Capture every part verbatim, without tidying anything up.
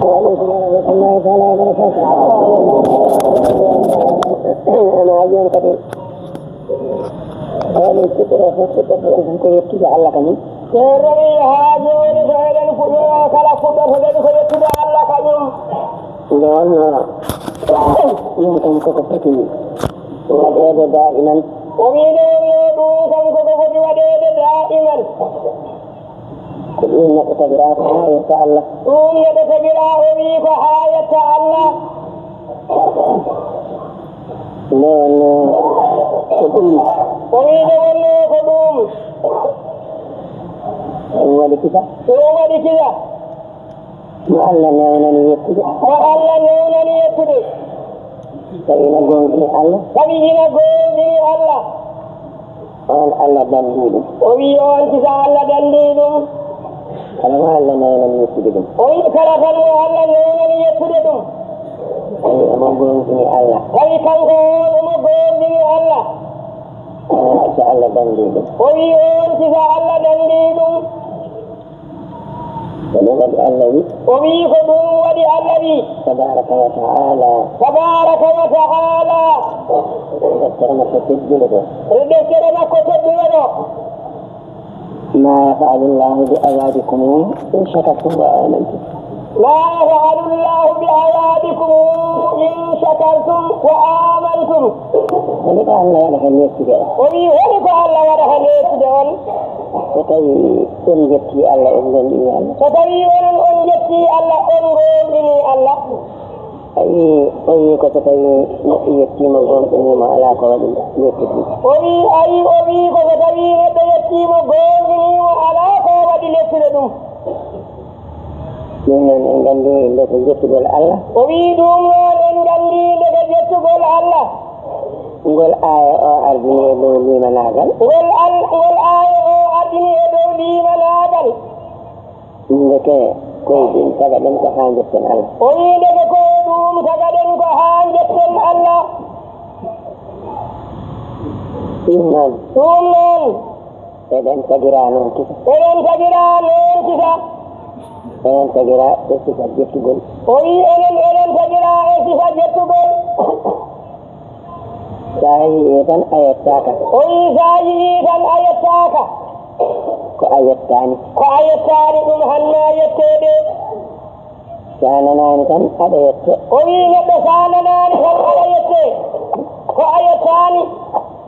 Waaleykum wa rahmatullahi taala wa barakatuh. Ana haaji on kadi. Eɗen fuɗɗoro fof, fuɗɗorto ɗen fof ko yettude Allah kañum. So tawi haa jooni ko eɗen fuɗɗoro kala, fuɗɗorto ɗen ko yettude Allah kañum. Nde wonnoo ɗum tan koko foti waɗeede daa'iman. O wiyi nde wonnoo ɗum tan koko foti waɗeede daa'iman. Ko ɗum neɗɗo tagiraa ko haa yetta Allah. Ɗum neɗɗo tagiraa, o wiyi ko haa yetta Allah. Nde wonnoo ko ɗum. O wiyi nde wonnoo ko ɗum. Ɗum waɗi kisa. Ɗum waɗi kisa. Mo Allah newnani yettude. Mo Allah newnani yettude. Tawi ina goongɗini Allah. Tawi ina goongɗini Allah. On Allah danndii ɗum. O wiyi on kisa Allah danndii ɗum. Kala mo Allah newnani yettude ɗum. O wiyi kala tan mo Allah newnani yettude ɗum. Tawi omo goongɗini Allah. Tawi kanko on omo goongɗini Allah. On kisa Allah danndii ɗum. O wiyi on kisa Allah danndii ɗum. Ko ɗum waɗi Allah wi. O wiyi ko ɗum waɗi Allah wi. Tabaraka wa ta'ala. Tabaraka wa ta'ala. Deftere makko teddunde ɗo. Deftere makko teddunde ɗo. ما يفعل الله بعذابكم إن شكرتم وآمنتم. ما يفعل الله بعذابكم إن شكرتم وآمنتم. Holi ko Allah waɗata yettude on? O wiyi, holi ko Allah waɗata yettude on? So tawi on njettii Allah, on goongɗinii Allah. So tawi onon on njettii Allah, on goongɗinii Allah. A yii, o wiyi ko so tawi neɗɗo yettiima, goongɗinii mo, alaa ko waɗi yettude. O wiyi, a yii, o wiyi ko so tawi neɗɗo yettiima, goongɗinii mo, alaa ko waɗi yettude ɗum. Ɗum noon en nganndi nde ko jettugol Allah. O wiyi ɗum noon en nganndi nde ko jettugol Allah. Ngol aaya o ardini e dow liimanaagal. Ngol al-, ngol aaya o ardini e dow liimanaagal. Ndeke ko e ɗum tagaɗen ko haa njetten Allah. O wiyi ndeke ko e ɗum tagaɗen ko haa njetten Allah. Ɗum noon. Ɗum noon. Eɗen tagiraa noon kisa. Eɗen tagiraa noon kisa. Eɗen tagiraa e sifa jettugol. O wiyi enen eɗen tagiraa e sifa jettugol. So a yiyii tan a yettaaka. O wiyi so a yiyii tan a yettaaka. Ko a yettaani. Ko a yettaani ɗum haanaa yetteede. So a nanaani tan aɗa yettee. O wiyi neɗɗo so a nanaani tan aɗa yettee. Ko a yettaani.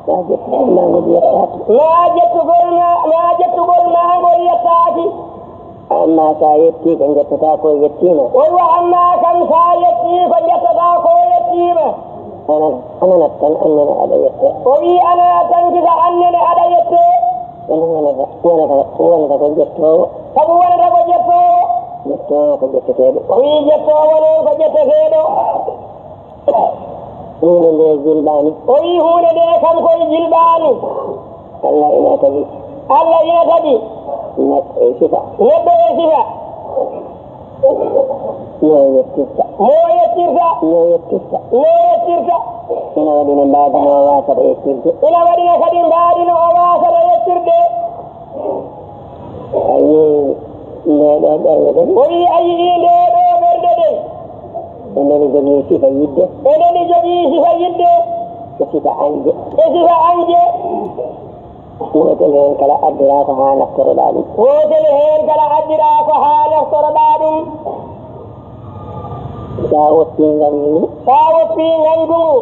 Ma jettugol maa ngol yettaaki. Ma jettugol ma, ma jettugol maa ngol yettaaki. Amma so a yettii ko njettataa ko yettiima. O wiyi amma kam so a yettii ko njettataa ko yettiima. A nanat, a nanat tan annene aɗa yettee. O wiyi a nanat tan kisa annene aɗa yettee. Wonata, wonata, wonata ko jettoowo. Sabu wonata ko jettoowo. Jettoowo ko jetteteeɗo. O wiyi jettoowo noon ko jetteteeɗo. Huunde nde jilɓaani. O wiyi huunde nde kam koye jilɓaani. Allah ina tagi. Allah ina tagi. Neɗɗo e sifa. Neɗɗo e sifa. No yettirta. No yettirta. No yettirta. No yettirta. Ina waɗi no mbaadi no waasata yettirde. Ina waɗi no kadi mbaadi no o waasata yettirde. A yii ndee ɗoo ɓernde ɗen. O wiyi a yii ndee ɗoo ɓernde ɗen. Eɗen jogii sifa yiɗde. Eɗen jogii sifa yiɗde. E sifa añde. E sifa añde. Gootel heen kala addiraa ko haa naftoroɗaa ɗum. Gootel heen kala addiraa ko haa naftoroɗaa ɗum. So a woppii ngañgu ngu. So a woppii ngañgu ngu.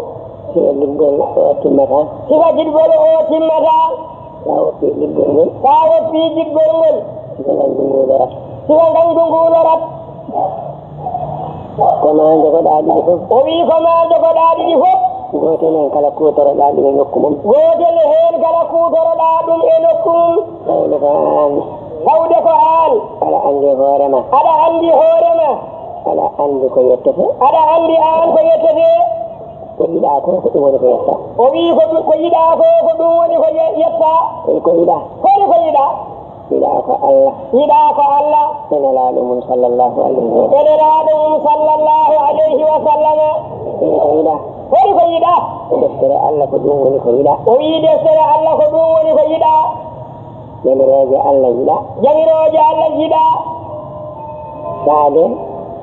Sifa giɗgol o timmataa. Sifa giɗgol o timmataa. So a woppii giɗgol ngol. So a woppii giɗgol ngol. Sifa ngañgu ngu lorat. Sifa ngañgu ngu lorat. Ko maa njogoɗaa ɗiɗi fof. O wiyi ko maa njogoɗaa ɗiɗi fof. Gootel heen kala kuutoroɗaa ɗum e nokku mum. Gootel heen kala kuutoroɗaa ɗum e nokku mum. Tawde ko aan. Tawde ko aan. Aɗa anndi hoore ma. Aɗa anndi hoore ma. Aɗa anndi ko yettetee. Aɗa anndi aan ko yettetee. Ko yiɗaa ko, ko ɗum woni ko yettaa. O wii ko ɗum, ko yiɗaa ko, ko ɗum woni ko ye-, yettaa. Ko yiɗaa. Holi ko yiɗaa? Yiɗaa ko Allah. Yiɗaa ko Allah. E Nelaaɗo mum sallallahu alayhi wa sallam. E Nelaaɗo mum sallallahu alayhi wa sallam. Holi ko yiɗaa? Holi ko yiɗaa? Deftere Allah ko ɗum woni ko yiɗaa. O wii deftere Allah ko ɗum woni ko yiɗaa. Jamirooje Allah yiɗaa. Jamirooje Allah yiɗaa. Faade.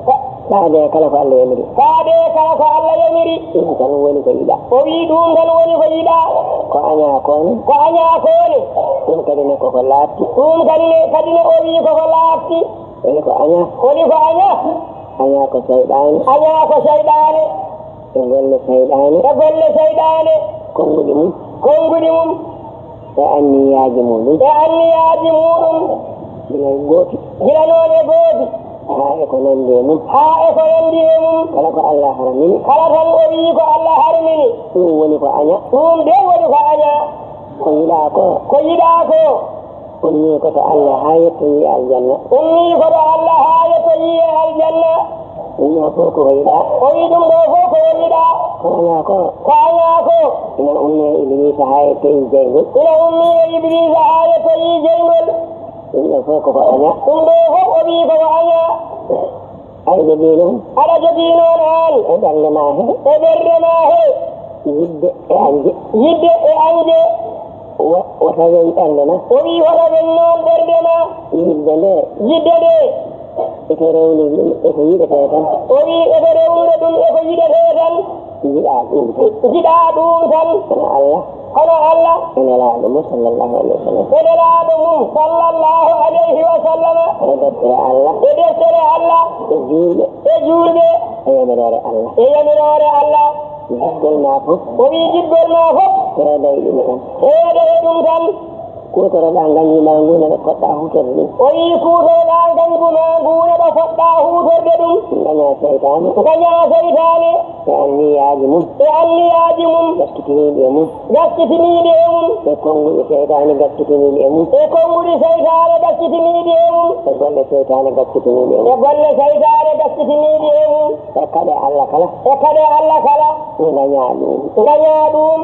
Fa- faade kala ko Allah yamiri. Faade kala ko Allah yamiri. Ɗum tan woni ko yiɗaa. O wii ɗum tan woni ko yiɗaa. Ko añaa ko ne. Ko añaa ko ne. Ɗum kadi ne koko laaɓti. Ɗum kadi ne, kadi ne o wii koko laaɓti. Woni ko añaa. Woni ko añaa. Añaa ko seyɗaane. Añaa ko seyɗaane. E golle seyɗaane. E golle seyɗaane. Konnguɗi mum. Konnguɗi mum. E anniyaaji muɗum. E anniyaaji muɗum. Gila e gooti. Gila noon e gooti. Haa e ko nanndi e mum. Haa e ko nanndi e mum. Kala ko Allah haramini. Kala tan o wii ko Allah haramini. Ɗum woni ko añaa. Ɗum dey woni ko añaa. Ko yiɗaa ko. Ko yiɗaa ko. Ummii ko to Allah haa yettoyii aljanna. Ummii ko to Allah haa yettoyii e aljanna. Ɗum ɗoo fof ko yiɗaa. O wii ɗum ɗoo fof ko yiɗaa. Ko añaa ko. Ko añaa ko. Ina ummii e Ibliisa haa yettoyii jeyngol. Ina ummii e Ibliisa haa yettoyii jeyngol. Ɗum ɗoo fof ko ko añaa. Ɗum ɗoo fof o wii ko ko añaa. Aɗa jogii noon. Aɗa jogii noon aan. E ɓernde maa he. E ɓernde maa he. Yiɗde e añde. Yiɗde e añde. Wo-, wota weñ ɓernde ma. O wii wota weñ noon ɓernde ma. Yiɗde nde. Yiɗde nde. Eko rewni ɗum, eko yiɗetee tan. O wii eko rewnude ɗum, eko yiɗetee tan. Yiɗaa ɗum tan. Yiɗaa ɗum tan. Kono Allah. Kono Allah. E Nelaaɗo mum sallallahu alayhi wa sallam. E Nelaaɗo mum sallallahu alayhi wa sallam. E deftere Allah. E deftere Allah. E juulɓe. E juulɓe. E yamiroore Allah. E yamiroore Allah. Giggol maa fof. O wii giggol maa fof. Seeday ɗum tan. Seeday ɗum tan. Kuutoroɗaa ngañgu maa ngu ne ɗo poɗɗaa huutorde ɗum. O wii kuutoroɗaa ngañgu maa ngu ne ɗo poɗɗaa huutorde ɗum. Ngañaa seytaane. Ngañaa seytaane. E anniyaaji mum. E anniyaaji mum. Gaskitiniiɗi e mum. Gaskitiniiɗi e mum. E konnguɗi seytaane gaskitiniiɗi e mum. E konnguɗi seytaane gaskitiniiɗi e mum. E golle seytaane gaskitiniiɗi e mum. E golle seytaane gaskitiniiɗi e mum. E kaɗe Allah kala. E kaɗe Allah kala. Ngañaa ɗum. Ngañaa ɗum.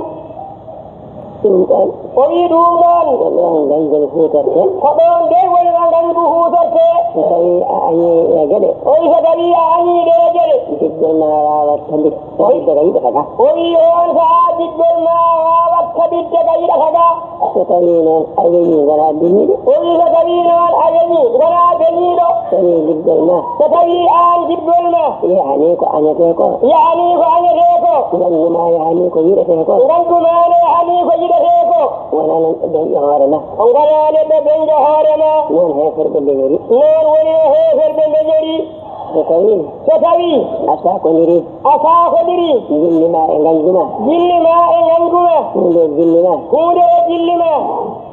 Ɗum ɗoon. O wii ɗum ɗoon. Ko ɗoon ngañgol huutortee. Ko ɗoon dey woni no ngañgu huutortee. So tawii a añii e geɗe. O wii so tawii a añii ɗee geɗe. Giggol maa waawat tabit-, tabitde ko yiɗata ka. O wii oon sahaa giggol maa waawat tabitde ko yiɗata ka. So tawii noon a weñii ngonaa beñiiɗo. O wii so tawii noon a weñii ngonaa beñiiɗo. So tawii giggol maa. So tawii aan giggol maa. Yahanii ko añetee ko. Yahanii ko añetee ko. Ngañgu maa yahanii ko yiɗetee ko. Ngañgu maa ne yahanii ko yiɗetee ko. Wonaa neɗɗo beñɗo hoore ma. Wonaa neɗɗo beñɗo hoore ma. Noon heeferɓe mbeñori. Noon woni no heeferɓe mbeñori. So tawii. So tawii. A saakondirii. A saakondirii. Jilli ma e ngañgu ma. Jilli ma e ngañgu ma. Huunde e jilli ma. Huunde e jilli ma.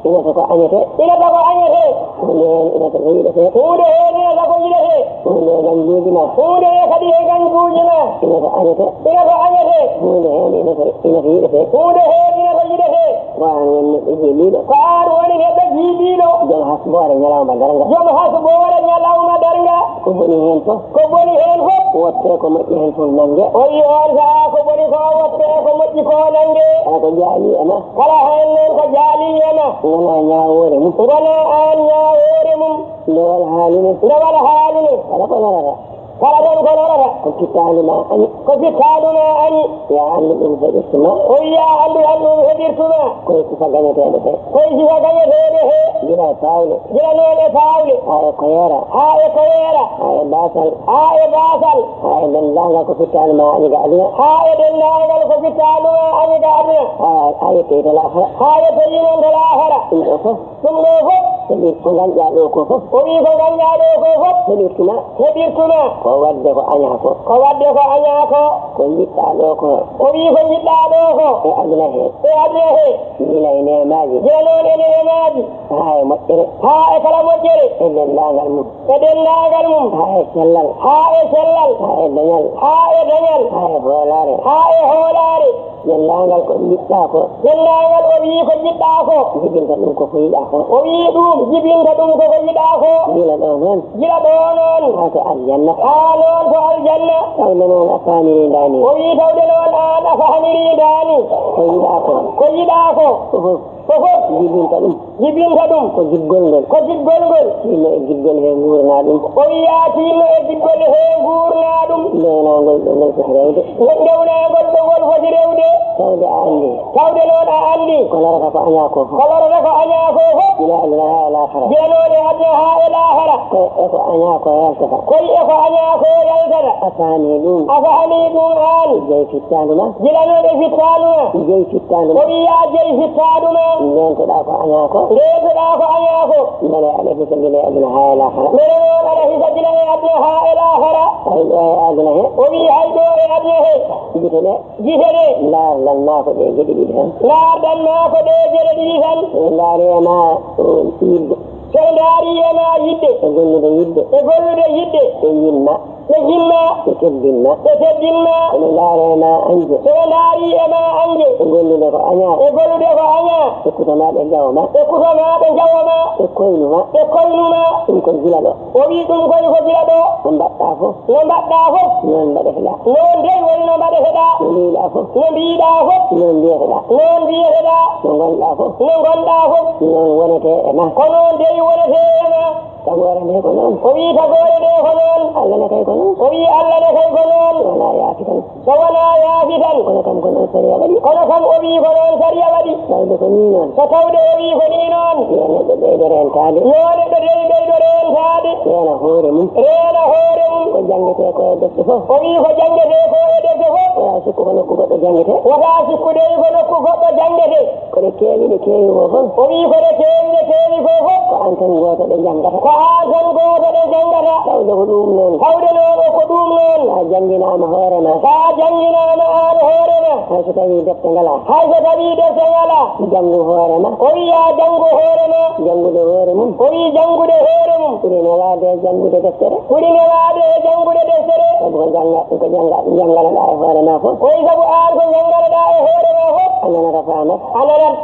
Ina ko añetee. Ina ko añetee. Huunde heen ina ko yiɗetee. Huunde heen ina ko yiɗetee. Huunde e ngañguuji ma. Huunde e kadi e ngañguuji ma. Ina ko añetee. Ina ko añetee. Huunde heen ina ko, ina ko yiɗetee. Huunde heen ina ko yiɗetee. Ko aan woni neɗɗo jiibiiɗo. Ko aan woni neɗɗo jiibiiɗo. Joom hasboore ñalawma darnga. Joom hasboore ñalawma darnga. Ko boni heen fof. Ko boni heen fof. Woppee ko moƴƴi heen fof nannge. O wii oon sahaa ko boni ko woppee ko moƴƴi ko nannge. Kala ko jaalii e ma. Kala heen noon ko jaalii e ma. Ngonaa ñaawoore mum. Ngonaa aan ñaawoore mum. Ndewal haalu ne. Ndewal haalu ne. Kala ko lorata. Kala tan ko lorata. Ko fittaandu ma añi. Ko fittaandu ma añi. Yo a anndu ɗum heɓirtu ma. O wii yo a anndu tan ɗum heɓirtu ma. Koye sifa gañeteeɓe ɓe. Koye sifa gañeteeɓe he. Gila e paawle. Gila noon e paawle. Haa e koyeera. Haa e koyeera. Haa e baasal. Haa e baasal. Haa e denndaangal ko fittaandu ma añi ga aduna. Haa e denndaangal ko fittaandu ma añi ga aduna. Haa, haa yettoyi to laahara. Haa yettoyi noon to laahara. Ɗum ɗo fof. Ɗum ɗo fof. Heɓir ko ngañɗaa ɗo ko fof. O wii ko ngañɗaa ɗo ko fof. Heɓirtu ma. Heɓirtu ma. Ko waɗde ko añaa ko. Ko waɗde ko añaa ko. Ko njiɗɗaa ɗo ko. O wii ko njiɗɗaa ɗo ko. E aduna he. E aduna he. Gila e neemaaji. Gila noon e neemaaji. Haa e moƴƴere. Haa e kala moƴƴere. E denndaangal mum. E denndaangal mum. Haa e cellal. Haa e cellal. Haa e dañal. Haa e dañal. Haa e hoolaare. Haa e hoolaare. Denndaangal ko njiɗɗaa ko. Denndaangal o wii ko njiɗɗaa ko. Jibinta ɗum ko ko yiɗaa ko. O wii ɗum. Jibinta ɗum ko ko yiɗaa ko. Gila ɗo noon. Gila ɗo noon. Haa to aljanna. Haa noon to aljanna. Tawde noon a faamirii ndaani. O wii tawde noon aan a faamirii ndaani. Ko yiɗaa ko. Ko yiɗaa ko. Fof. Fof. Jibinta ɗum. Jibinta ɗum. Ko giggol ngol. Ko giggol ngol. Tiinno e giggol he nguurnaa ɗum. O wiyaa tiinno e giggol he nguurnaa ɗum. Ndewnaa ngol ɗo ngol foti rewde. Ndewnaa ngol ɗo ngol foti rewde. Tawde a anndi. Tawde noon a anndi. Ko lorata ko añaa ko fof. Ko lorata ko añaa ko fof. Gila aduna haa e laakara. Gila noon e aduna haa e laakara. Ko e ko añaa ko yaltata. Koy e ko añaa ko yaltata. A faamii ɗum. A faamii ɗum aan. Jey fittaandu ma. Gila noon e fittaandu ma. Jey fittaandu ma. O wiyaa jey fittaandu ma. Ndeentoɗaa ko añaa ko. Ndeentoɗaa ko añaa ko. Mbele aɗa hisa gila e aduna haa e laakara. Mbele noon aɗa hisa gila e aduna haa e laakara. Hay ɗo e aduna he. O wii hay ɗo e aduna he. Gite ɗe. Gite ɗe. Ndaardan maa ko ɗe geɗe ɗiɗi tan. Ndaardan maa ko ɗe geɗe ɗiɗi tan. Ene ndaari e ma, um, yidde. So ɓe ndaari e ma yidde. E gollude yidde. E gollude yidde. Ɓe yinma. Ɓe yinma. Ɓe teddinma. Ɓe teddinma. Ene ndaari e ma añde. So ɓe ndaari e ma añde. E gollude ko añaa. E gollude ko añaa. Ɓe kuto ma, ɓe njawo ma. Ɓe kuto ma, ɓe njawo ma. Ɓe koynu ma. Ɓe koynu ma. Ɗum ko gila ɗo. O wii ɗum koy ko gila ɗo. Ko mbaɗɗaa fof. No mbaɗɗaa fof. Noon mbaɗeteɗaa. Noon dey woni no mbaɗeteɗaa. No mbiiɗaa fof. No mbiiɗaa fof. Noon mbiyeteɗaa. Noon mbiyeteɗaa. No ngonɗaa fof. No ngonɗaa fof. Noon wonetee e ma. Ko noon dey wonetee e ma. Tagoore nde ko noon. O wii tagoore nde ko noon. Allah ne kay ko noon. O wii Allah ne kay ko noon. Wonaa yaafi tan. So wonaa yaafi tan. Kono kam ko noon sariya waɗi. Kono kam o wii ko noon sariya waɗi. Tawde ko nii noon. So tawde o wii ko nii noon. Yo neɗɗo ɓeydo reentaade. Yo neɗɗo dey ɓeydo reentaade. Reena hoore mum. Reena hoore mum. Ko janngetee ko e defte fof. O wii ko janngetee ko e defte fof. Wota sikku ko nokku goɗɗo janngetee. Wota sikku dey ko nokku goɗɗo janngetee. Ko ɗe keewi, ɗe keewi ko fof. O wii ko ɗe keewi, ɗe keewi ko fof. Ko aan tan gooto ɗe janngata. Ko aan tan gooto ɗe janngata. Tawde ko ɗum noon. Tawde noon o ko ɗum noon. Sa jannginaama hoore ma. Sa jannginaama aan hoore ma. Hay so tawii defte ngalaa. Hay so tawii defte ngalaa. Janngu hoore ma. O wiyaa janngu hoore ma. Janngude hoore mum. O wii janngude hoore mum. Ɓuri newaade e janngude deftere. Ɓuri newaade e janngude deftere. Sabu ko jannga-, ko jannga-, jannganoɗaa e hoore ma fof. Ko sabu aan ko jannganoɗaa e hoore ma fof. A nanat a faamat. A nanat,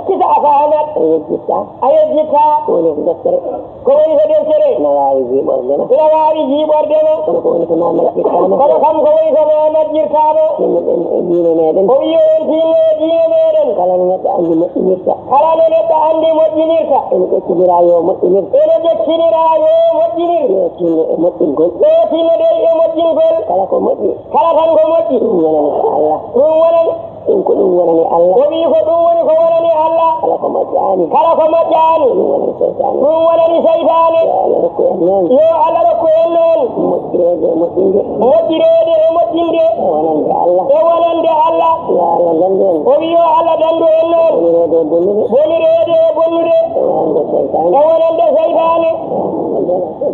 kisa a faamat. A yejjittaa. A yejjittaa. Ko woni ko deftere. Ko woni ko deftere. Ina waawi jiiɓorde ma. Ina waawi jiiɓorde ma. Kono ko woni ko ma majjirtaa ma. Kono kam ko woni ko ma majjirtaa ma. Tinno ɗen e diine meɗen. O wii on tinno e diine meɗen. Kala no neɗɗo anndi moƴƴinirta. Kala no neɗɗo anndi moƴƴinirta. Ene ƴettiniraa yo moƴƴinir. Ene ƴettiniraa yo moƴƴinir. Yo tinno e moƴƴingol. Yo tinno dey e moƴƴingol. Kala ko moƴƴi. Kala tan ko moƴƴi. Ɗum wonani ko Allah. Ɗum wonani. Ɗum ko ɗum wonani Allah. O wii ko ɗum woni ko wonani Allah. Kala ko moƴƴaani. Kala ko moƴƴaani. Ɗum wonani seytaane. Ɗum wonani seytaane. Yo Allah rokku en noon. Yo Allah rokku en noon. Moƴƴireede e moƴƴinde. Moƴƴireede e moƴƴinde. E wonande Allah. E wonande Allah. Yo Allah dandu en. O wii yo Allah dandu en noon. Bonireede e bonnude. Bonireede e bonnude. E wonande seytaane. E wonande seytaane.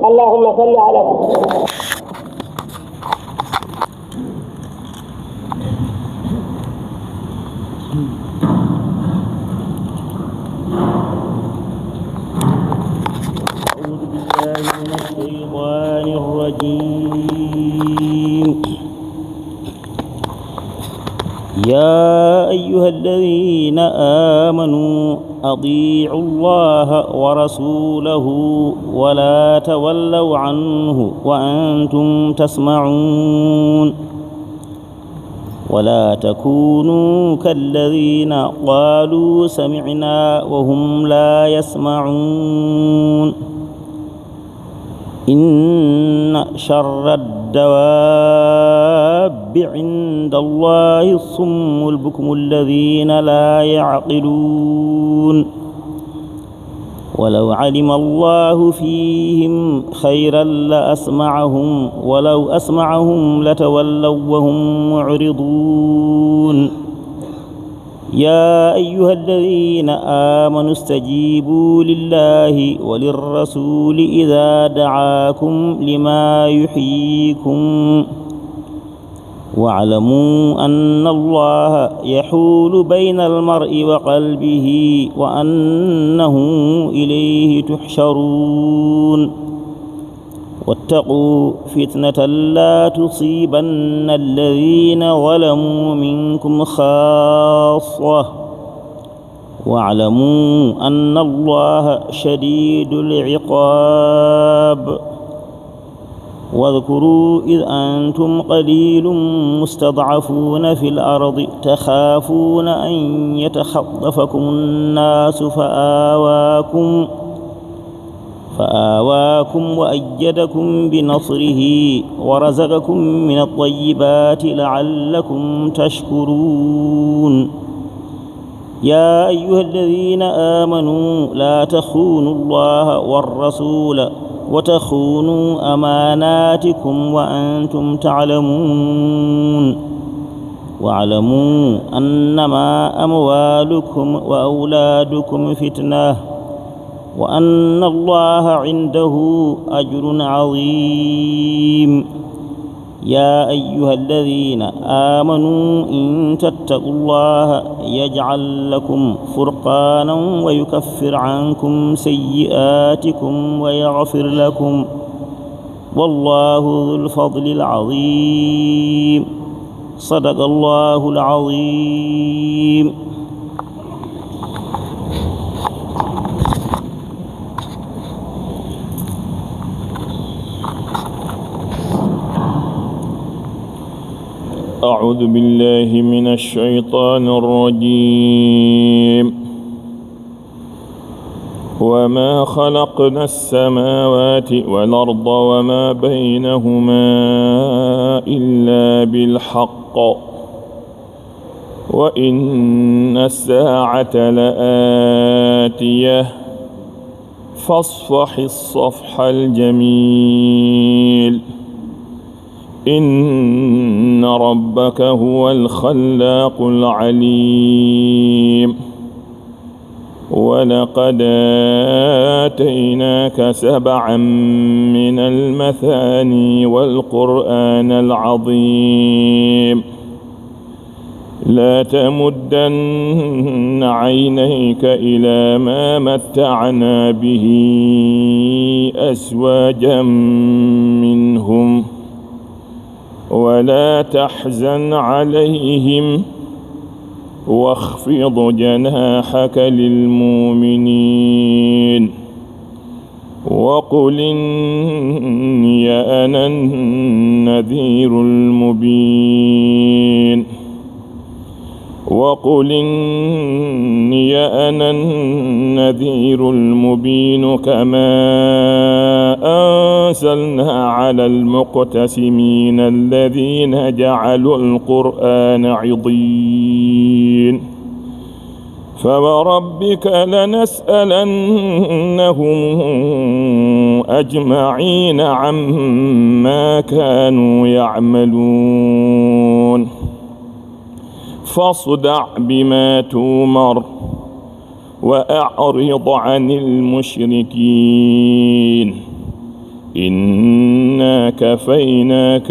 Allahumma salli ala. أعوذ بالله من الشيطان الرجيم. يا أيها الذين آمنوا أطيعوا الله ورسوله ولا تولوا عنه وأنتم تسمعون. ولا تكونوا كالذين قالوا سمعنا وهم لا يسمعون. إن شر الدواب عند الله الصم البكم الذين لا يعقلون. ولو علم الله فيهم خيرا لأسمعهم ولو أسمعهم لتولوا وهم معرضون. يا أيها الذين آمنوا استجيبوا لله وللرسول إذا دعاكم لما يحييكم واعلموا أن الله يحول بين المرء وقلبه وأنه إليه تحشرون. واتقوا فتنة لا تصيبن الذين ظلموا منكم خاصة واعلموا أن الله شديد العقاب. واذكروا إذ أنتم قليل مستضعفون في الأرض تخافون أن يتخطفكم الناس فآواكم، فآواكم وأيدكم بنصره ورزقكم من الطيبات لعلكم تشكرون. يا أيها الذين آمنوا لا تخونوا الله والرسول وتخونوا أماناتكم وأنتم تعلمون. واعلموا أنما أموالكم وأولادكم فتنة وأن الله عنده أجر عظيم. يا أيها الذين آمنوا إن تتقوا الله يجعل لكم فرقانا ويكفر عنكم سيئاتكم ويغفر لكم، والله ذو الفضل العظيم. صدق الله العظيم. أعوذ بالله من الشيطان الرجيم. وما خلقنا السماوات والأرض وما بينهما إلا بالحق وإن الساعة لآتية فاصفح الصفح الجميل إن ربك هو الخلاق العليم. ولقد آتيناك سبعا من المثاني والقرآن العظيم. لا تمدن عينيك إلى ما متعنا به أزواجا منهم ولا تحزن عليهم واخفض جناحك للمؤمنين وقل إني أنا النذير المبين. وقل إني أنا النذير المبين كما أنزلنا على المقتسمين الذين جعلوا القرآن عضين. فوربك لنسألنهم أجمعين عما كانوا يعملون. فاصدع بما تؤمر وأعرض عن المشركين إنا كفيناك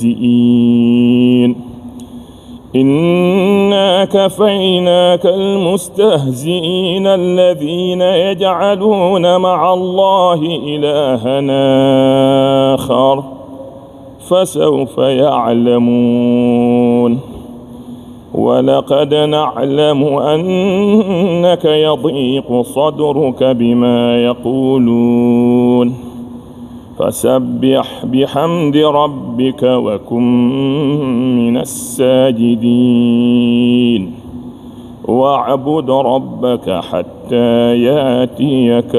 المستهزئين. إنا كفيناك المستهزئين الذين يجعلون مع الله إلها آخر فسوف يعلمون. ولقد نعلم أنك يضيق صدرك بما يقولون. فسبح بحمد ربك وكن من الساجدين. واعبد ربك حتى ياتيك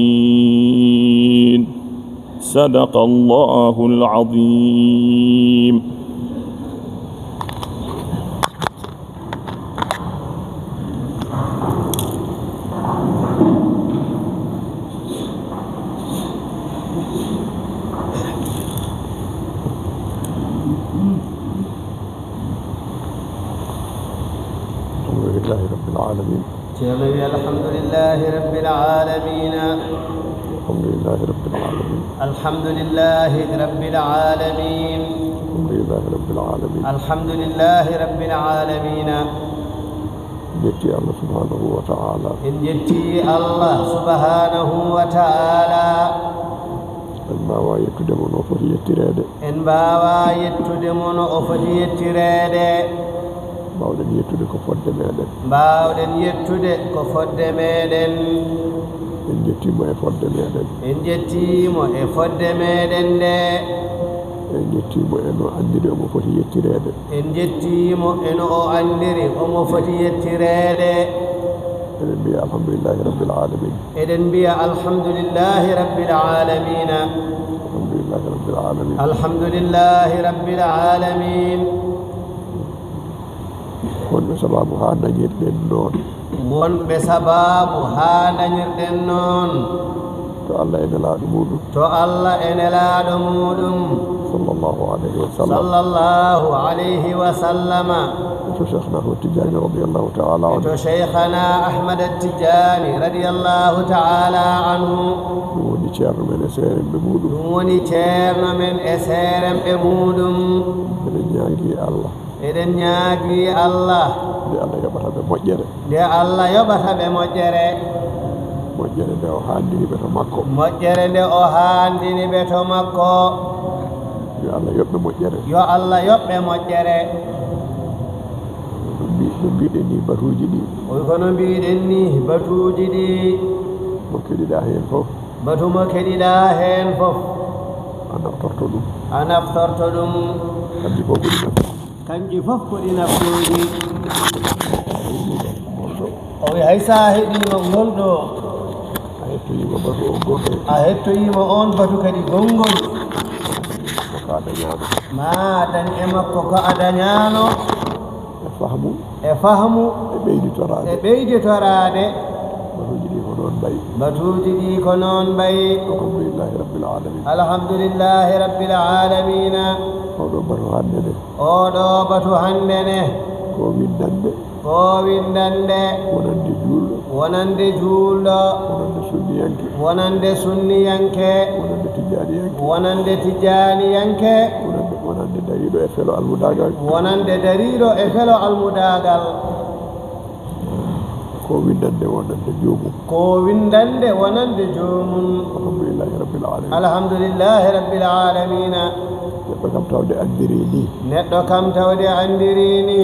اليقين. صدق الله العظيم. الحمد لله رب العالمين. Ceerno wi, الحمد لله رب العالمين. الحمد لله رب العالمين. الحمد لله رب العالمين. الحمد لله رب العالمين. الحمد لله رب العالمين. Yetti Allah subhanahu wa ta'ala. En yetti Allah subhanahu wa ta'ala. En mbaawa yettude mo no foti yettireede. En mbaawa yettude mo no o foti yettireede. Mbaawɗen yettude ko fodde meeɗen. Mbaawɗen yettude ko fodde meeɗen. En njettii mo e fodde meeɗen. En njettii mo e fodde meeɗen nde. En njettii mo e no anndiri omo foti yettireede. En njettii mo e no o anndiri omo foti yettireede. Eɗen mbiya alhamdulillahi rabbil alamin. Eɗen mbiya alhamdulillahi rabbil alamina. Alhamdulillahi rabbil alamin. Alhamdulillahi rabbil alamin. Wonɓe sababu haa dañirɗen noon. Wonɓe sababu haa dañirɗen noon. To Allah e Nelaaɗo muuɗum. To Allah e Nelaaɗo muuɗum. Sallallahu alayhi wa sallam. Sallallahu alayhi wa sallama. E to Cheikhna Ahmad Tidiane radiyallahu ta'ala anhu. E to Cheikhna Ahmad Tidiane radiyallahu ta'ala anhu. Ɗum woni ceerno men e seeremɓe muuɗum. Ɗum woni ceerno men e seeremɓe muuɗum. Eɗen ñaagi Allah. Eɗen ñaagi Allah. Nde Allah yoɓata ɓe moƴƴere. Nde Allah yoɓata ɓe moƴƴere. Moƴƴere nde o haandini ɓe to makko. Moƴƴere nde o haandini ɓe to makko. Yo Allah yoɓ ɓe moƴƴere. Yo Allah yoɓ ɓe moƴƴere. No mbi-, no mbiɗen ni batuuji ɗi. Oy kono mbiɗen ni batuuji ɗi. Mo keɗiɗa heen fof. Batu mo keɗiɗa heen fof. A naftorto ɗum. A naftorto ɗum. Kanji fof ko ɗi naftorto. Kanji fof ko ɗi naftooji. O wi hay so a heɗiima ngol ɗo. A hettoyiima batu o gonɗo. A hettoyiima oon batu kadi gonngol. Ko ka dañaano. Ma dañ e makko ko a dañaano. E fahmu. E fahmu. E ɓeyditoraade. E ɓeyditoraade. Batuuji ɗi ko noon mbayi. Batuuji ɗi ko noon mbayi. Alhamdulillahi rabbil alamin. Alhamdulillahi rabbil alamina. Oɗo batu hannde nde. Oɗo batu hannde ne. Ko winndande. Ko winndande. Wonande juulɗo. Wonande juulɗo. Wonande sunniyanke. Wonande sunniyanke. Wonande tijjaaniyanke. Wonande tijjaaniyanke. Wonande, wonande dariiɗo e felo almudaagal. Wonande dariiɗo e felo almudaagal. Ko winndande wonande joomum. Ko winndande wonande joomum. Alhamdulillahi rabbil alamin. Alhamdulillahi rabbil alamina. Neɗɗo kam tawde anndiri ni. Neɗɗo kam tawde anndiri ni.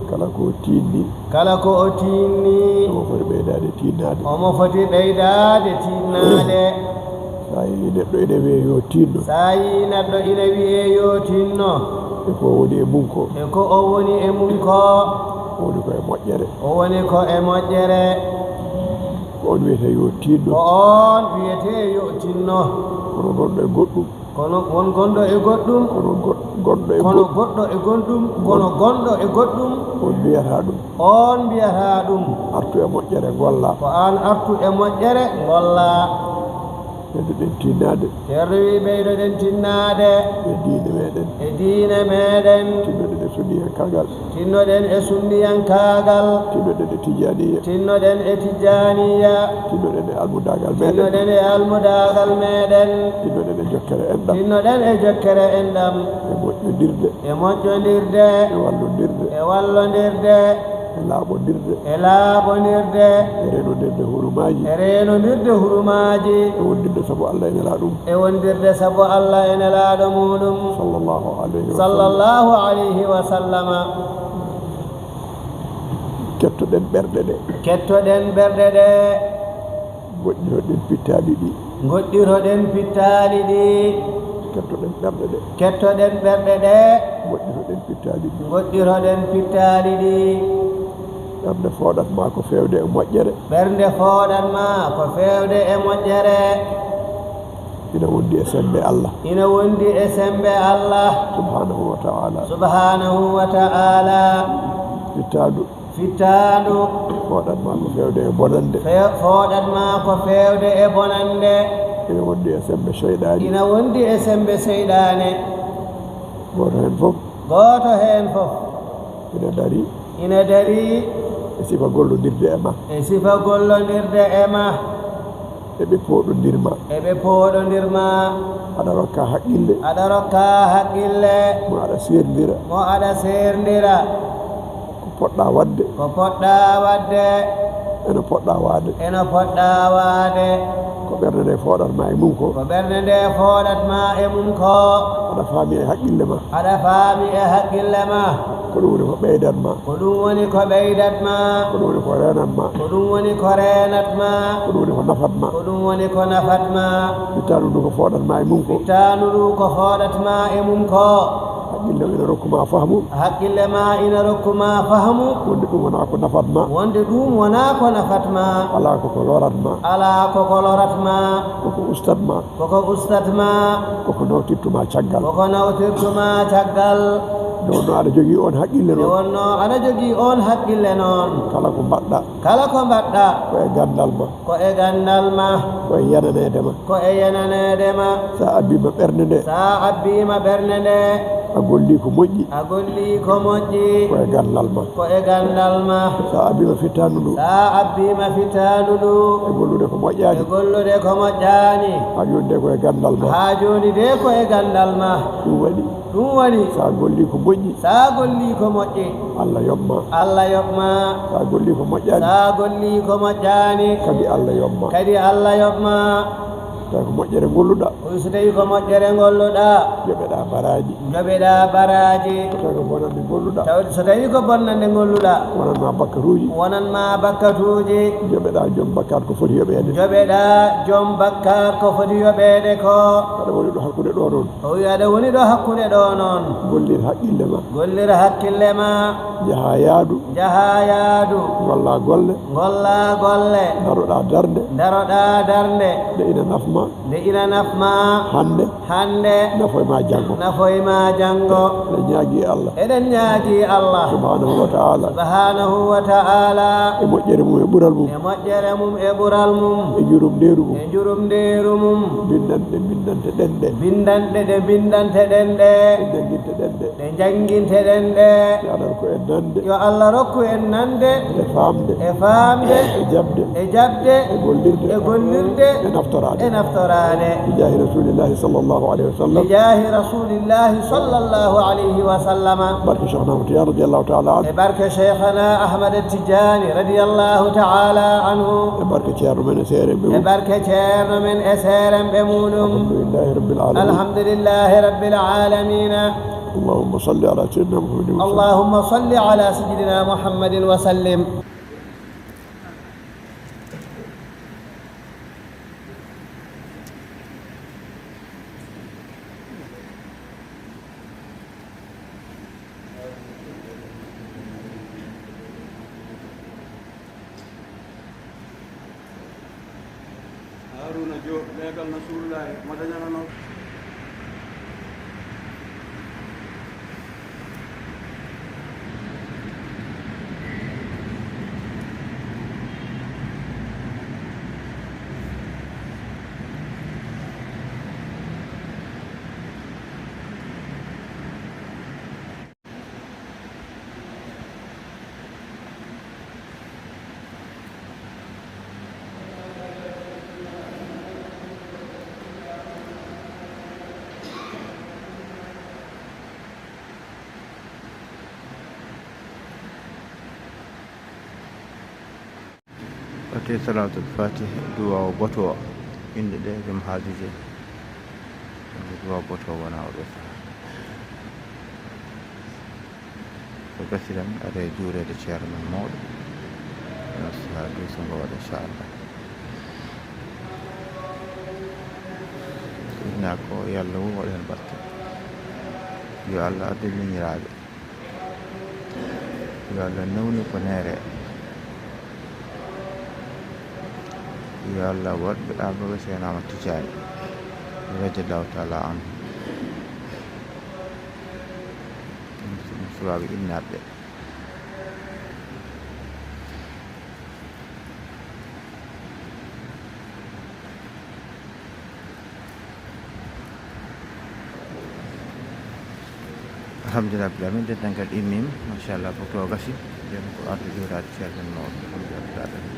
Kala ko o tiinni. Kala ko o tiinni. Omo foti ɓeydaade tiinnaade. Omo foti ɓeydaade tiinnaade. So a yii neɗɗo ene wiye yo tinno. So a yii neɗɗo ene wiye yo tinno. E ko woni e mum ko. E ko o woni e mum ko. O woni ko e moƴƴere. O woni ko e moƴƴere. Ko on wiyete yo tinno. Ko on wiyete yo tinno. Kono gonɗo e goɗɗum. Kono won gonɗo e goɗɗum. Kono go-, gonɗo e Kono goɗ-, goɗɗo e goɗɗum. Kono gon-, gonɗo e goɗɗum. On mbiyata ɗum. On mbiyata ɗum. Artu e moƴƴere, ngolla. Ko aan artu e moƴƴere, ngolla. Ɓeydoɗen tinnaade. Ceerno wi, ɓeydoɗen tinnaade. E diine meɗen. E diine meɗen. Tinnoɗen e sunniyankaagal. Tinnoɗen e sunniyankaagal. Tinnoɗen e tijaniya. Tinnoɗen e tijaniya. Tinnoɗen e almudaagal meɗen. Tinnoɗen e almudaagal meɗen. Tinnoɗen e jokkere enɗam. Tinnoɗen e jokkere enɗam. E moƴƴondirde. E moƴƴondirde. E wallondirde. E wallondirde. E laaɓondirde. E laaɓondirde. E reenondirde hurumaaji. E reenondirde hurumaaji. E wondirde sabu Allah e Nelaaɗo mum. E wondirde sabu Allah e Nelaaɗo muuɗum. Sallallahu alayhi wa sallam. Sallallahu alayhi wa sallama. Kettoɗen ɓerɗe ɗe. Kettoɗen ɓerɗe ɗe. Ngoɗɗiroɗen pittaali ɗi. Ngoɗɗiroɗen pittaali ɗi. Kettoɗen ɓerɗe ɗe. Kettoɗen ɓerɗe ɗe. Ngoɗɗiroɗen pittaali ɗi. Ngoɗɗiroɗen pittaali ɗi. Ɓernde fooɗat ma ko feewde e moƴƴere. Ɓernde fooɗat ma ko feewde e moƴƴere. Ina wondi e semmbe Allah. Ina wondi e semmbe Allah. Subhanahu wa ta'ala. Subhanahu wa ta'ala. Pittaandu. Fittaandu. Fooɗat ma ko feewde e bonannde. Fe-, fooɗat ma ko feewde e bonannde. Ina wondi e semmbe seyɗaani. Ina wondi e semmbe seyɗaane. Gooto heen fof. Gooto heen fof. Ina darii. Ina darii. E sifa gollondirde e ma. E sifa gollondirde e ma. Eɓe pooɗondir ma. Eɓe pooɗondir ma. Aɗa rokka haqqille. Aɗa rokka haqqille. Mo aɗa seerndira. Mo aɗa seerndira. Ko poɗɗa waɗde. Ko poɗɗa waɗde. Eno poɗɗa waade. Eno poɗɗa waade. Ko ɓernde nde fooɗat ma e mum ko. Ko ɓernde nde fooɗat ma e mum ko. Aɗa faami e haqqille ma. Aɗa faami e haqqille ma. Ko ɗum woni ko ɓeydat ma. Ko ɗum woni ko ɓeydat ma. Ko ɗum woni ko reenat ma. Ko ɗum woni ko reenat ma. Ko ɗum woni ko nafat ma. Ko ɗum woni ko nafat ma. Fittaandu ndu ko fooɗat ma e mum ko. Fittaandu ndu ko fooɗat ma e mum ko. Haqqille ina rokku ma fahmu. Haqqille ma ina rokku ma fahmu. Wonde ɗum wonaa ko nafat ma. Wonde ɗum wonaa ko nafat ma. Alaa ko ko lorat ma. Alaa ko ko lorat ma. Ko ko ustat ma. Ko ko ustat ma. Ko ko nawtirtu ma caggal. Ko ko nawtirtu ma caggal. Nde wonno aɗa jogii oon haqqille noon. Nde wonno aɗa jogii oon haqqille noon. Kala ko mbaɗɗa. Kala ko mbaɗɗa. Ko e ganndal ma. Ko e ganndal ma. Ko e yenaneede ma. Ko e yenaneede ma. So a abbiima ɓernde nde. So a abbiima ɓernde nde. A gollii ko moƴƴi. A gollii ko moƴƴi. Ko e ganndal ma. Ko e ganndal ma. So a abbiima fittaandu ndu. So a abbiima fittaandu ndu. E gollude ko moƴƴaani. E gollude ko moƴƴaani. Haa jooni de ko e ganndal ma. Haa jooni de ko e ganndal ma. Ɗum waɗi. Ɗum waɗi. So a gollii ko moƴƴi. So a gollii ko moƴƴi. Allah yoɓ ma. Allah yoɓ ma. So a gollii ko moƴƴaani. So a gollii ko moƴƴaani. Kadi Allah yoɓ ma. Kadi Allah yoɓ ma. Tawi ko moƴƴere ngolluɗaa. Ko so tawi ko moƴƴere ngolluɗaa. Joɓeɗaa baraaji. Joɓeɗaa baraaji. Tawi ko bonannde ngolluɗaa. Tawi so tawi ko bonnannde ngolluɗaa. Wonan ma bakkatuuji. Wonan ma bakkatuuji. Joɓeɗaa joom bakkaat ko foti yoɓeede. Joɓeɗaa joom bakkaat ko foti yoɓeede ko. Aɗa woni ɗo hakkunde ɗo noon. O wi aɗa woni ɗo hakkunde ɗo noon. Gollir haqqille ma. Gollir haqqille ma. Jaha yaadu. Jaha yaadu. Ngolla golle. Ngolla golle. Daroɗaa darnde. Daroɗaa darnde. Nde ina naf ma. Nde ina naf ma. Hannde. Hannde. Nafoy ma janngo. Nafoy ma janngo. Eɗen ñaagii Allah. Eɗen ñaagii Allah. Subhaanahu wa ta'ala. Subhaanahu wa ta'ala. E moƴƴere mum e ɓural mum. E moƴƴere mum e ɓural mum. E njurumndeeru mum. E njurumndeeru mum. Binndanɗe, binndante ɗen ɗe. Binndanɗe ɗe, binndante ɗen ɗe. E jannginte ɗen ɗe. Ɗe njannginteɗen ɗe. Yo Allah rokku en nande. Yo Allah rokku en nande. E faamde. E faamde. E jaɓde. E jaɓde. E gollirde. E gollirde. E naftoraade. E naftoraade. Bi jaahi Rasulillahi sallallahu alayhi wa sallam. Bi jaahi Rasulillahi sallallahu alayhi wa sallam. Barke Cheikhna Ahmad Tidiane radiyallahu ta'ala anhu. E barke Cheikhna Ahmad Tidiane radiyallahu ta'ala anhu. E barke Ceerno men e seerenɓe mum. E barke Ceerno men e seerenɓe muɗum. Alhamdulillahi Rabbil Alamin. Alhamdulillahi Rabbil Alamin. اللهم صل على سيدنا محمد وسلم. اللهم صل على سيدنا محمد وسلم. Haruna Diop, leegal Nasrullahi, mo dañanano. Fatiha, Salaatul Fatiha, duwaaw boto o, innde ɗe joom haajuuji en. Duwaaw boto o wona oɗo sahaa. Ko gasiɗen, aɗa e juureede ceerno men mawɗo. Yo sahaa duuso ngo waɗa, inchallah. Ko ina ko, yo Allah won waɗa heen barke. Yo Allah addu miñiraaɓe. Yo Allah newnu ko neere. Yo Allah waɗ ɓe ɗaɓɓoɓe Seydina Ahmad Tijaani radiyallahu taala anhu. Ɗum, ɗum suwaaɓe innaaɓe. Alhamdulillah rabbil alamin, dental ngal immiima, machallah, fof to gasi. Jooni ko arde jooɗaade ceerno men mawɗo, alhamdulillah rabbil alamin.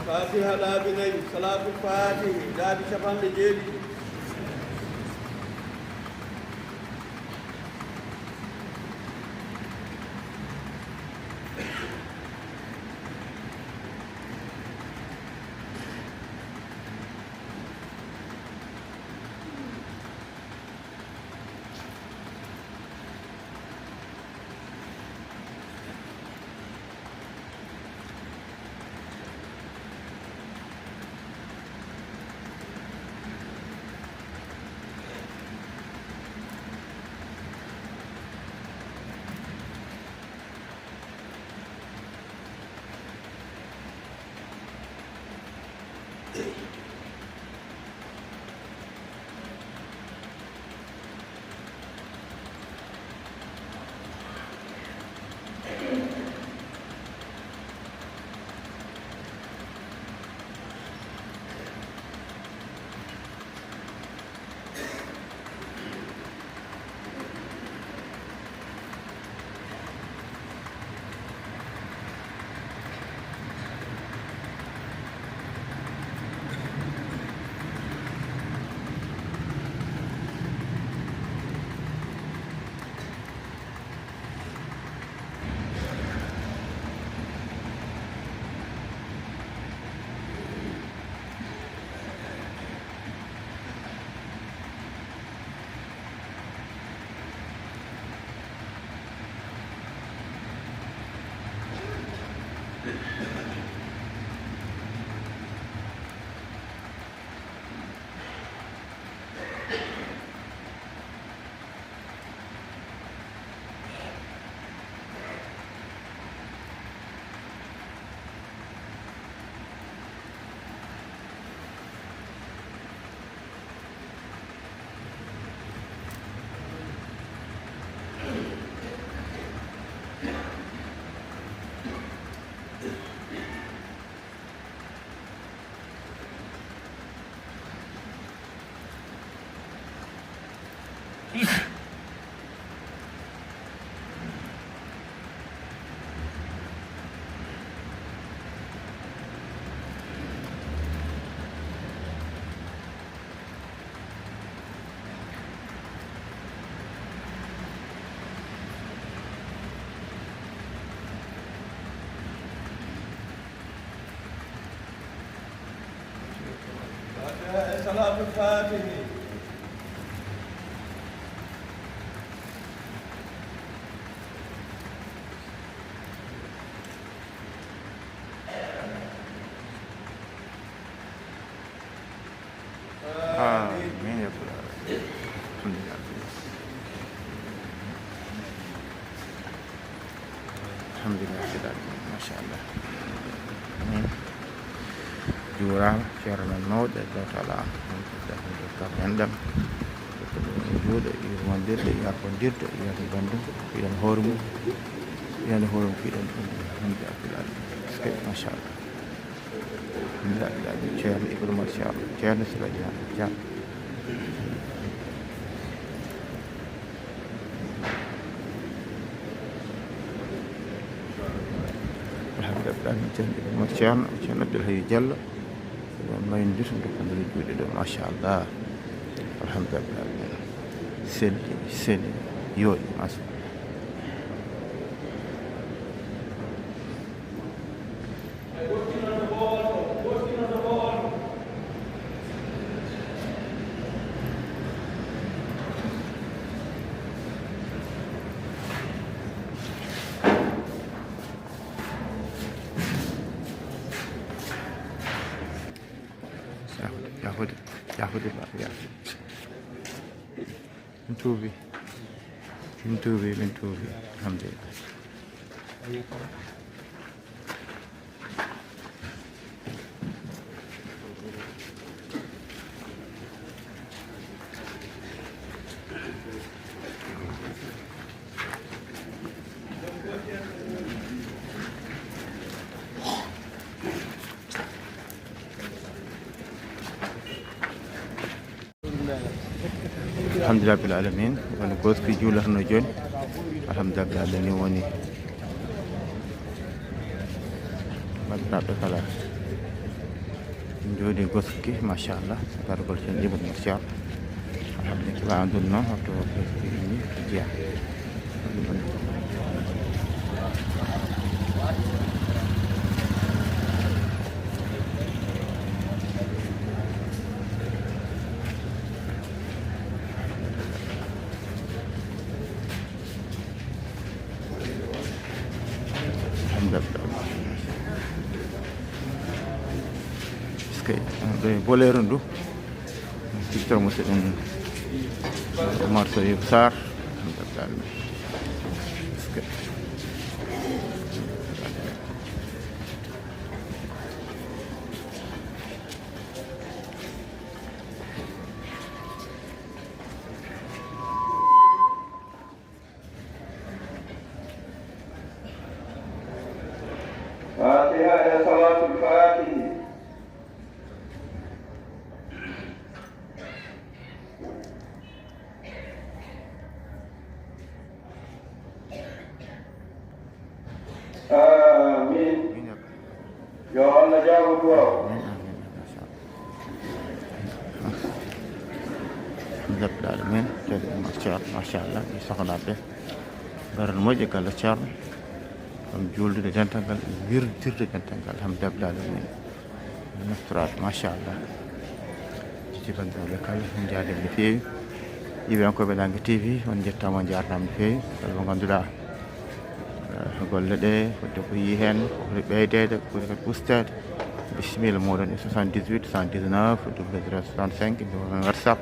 Fatiha laabi nayi, salaatul fatihi laabi capanɗe jeeɗiɗi. Fatiha e salaatul fatihi. Amin ya rabbal alamin. Alhamdulillah. Alhamdulillah, rabbil alamin. Machallah. Amin. Juuraama, ceerno men mawɗo, Allahu taala an. Min ko dafnde kam enɗam. Ko ɗum en juuɗe, yurmondirde, yaafondirde, yiyande banndum, yiyande hoore mum, yiyande hoore mum, yiyande ɗum. Alhamdulillah, rabbil alamin. Machallah. Alhamdulillah, ceerno Ibrahima Thiam, ceerno Sila Diagne Thiam. Alhamdulillah, ceerno Ibrahima Thiam, ceerno Abdoul Hayy Diallo. Ɗum mayondir, dokkondiri juuɗe ɗo, machallah. Alhamdulillah. Selli, selli, yooɗi, machallah. Yaafude, yaafude, yaafude, yaafude. Min tuubi. Min tuubi, min tuubi. Alhamdulillah. Alhamdulillah rabbil alamin. Woni gooto ki juulatno jooni. Alhamdulillah rabbil alamin woni. Banndiraaɓe kala. Jooɗi goski, machallah, gargol sen ɗiɓo mo siar. Alhamdulillah, kiɓa andun noon, hoto goski ni, jeya. Alhamdulillah. Parce que ɗo e boleeru ndu, picture mo seɗen Omar Soyib Sarr. Alhamdulillah. Parce que Fatiha e salatul fatihi. Amin. Yo Allah jaabo duwaaw. Amin, amin, amin. Alhamdulillah alamin. Ceerno, machallah, machallah, mi sohnaɓe. Garan moƴƴi galle Ceerno. Ɗum juuldude dental ngal, wirdirde dental ngal. Alhamdulillah alamin. Naftoraade, machallah. Jitti banndiraaɓe kala, on njaarde no feewi. Yiɓankooɓe Naange T V, on njettaama, on njaarnaama no feewi. Kala mo ngannduɗaa, eh, golle ɗe, fodde ko yii heen, ko foti ɓeydeede, ko foti kadi ustaade. Bisimilla mooɗon e soixante-dix-huit, cent dix-neuf, double zéro soixante-cinq, inde on WhatsApp.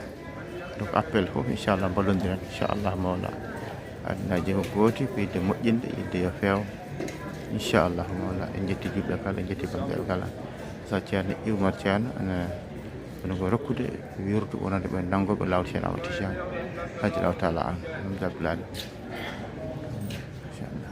Donc appel fof, inchallah, mballondiren, inchallah, mawla. Adunaaji ko gooti, ko yidde moƴƴinde, yidde yo feew. Inchallah, mawla, en njetti juɓɓe kala, en njetti banndiraaɓe kala. Sa Ceerno Iwmar Ceerno, ana, ana ko rokkude, wirdu wonande ɓe nanngoɓe laawol Ceerno Ahmad Tijaan. Hajji Allahu taala an, ɗum jabbalaani. Inchallah.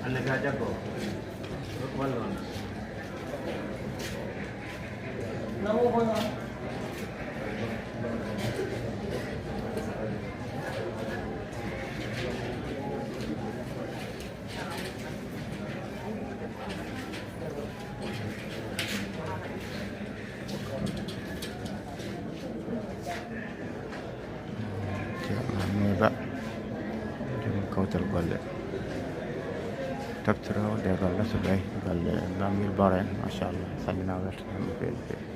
Alle ka jaggo. Wallo on. Ceerno Ba, joom kawtal golle. Taftoro de galle so ɓay, galle Bambil Bara en, machallah, salmina weltanama no feewi no feewi.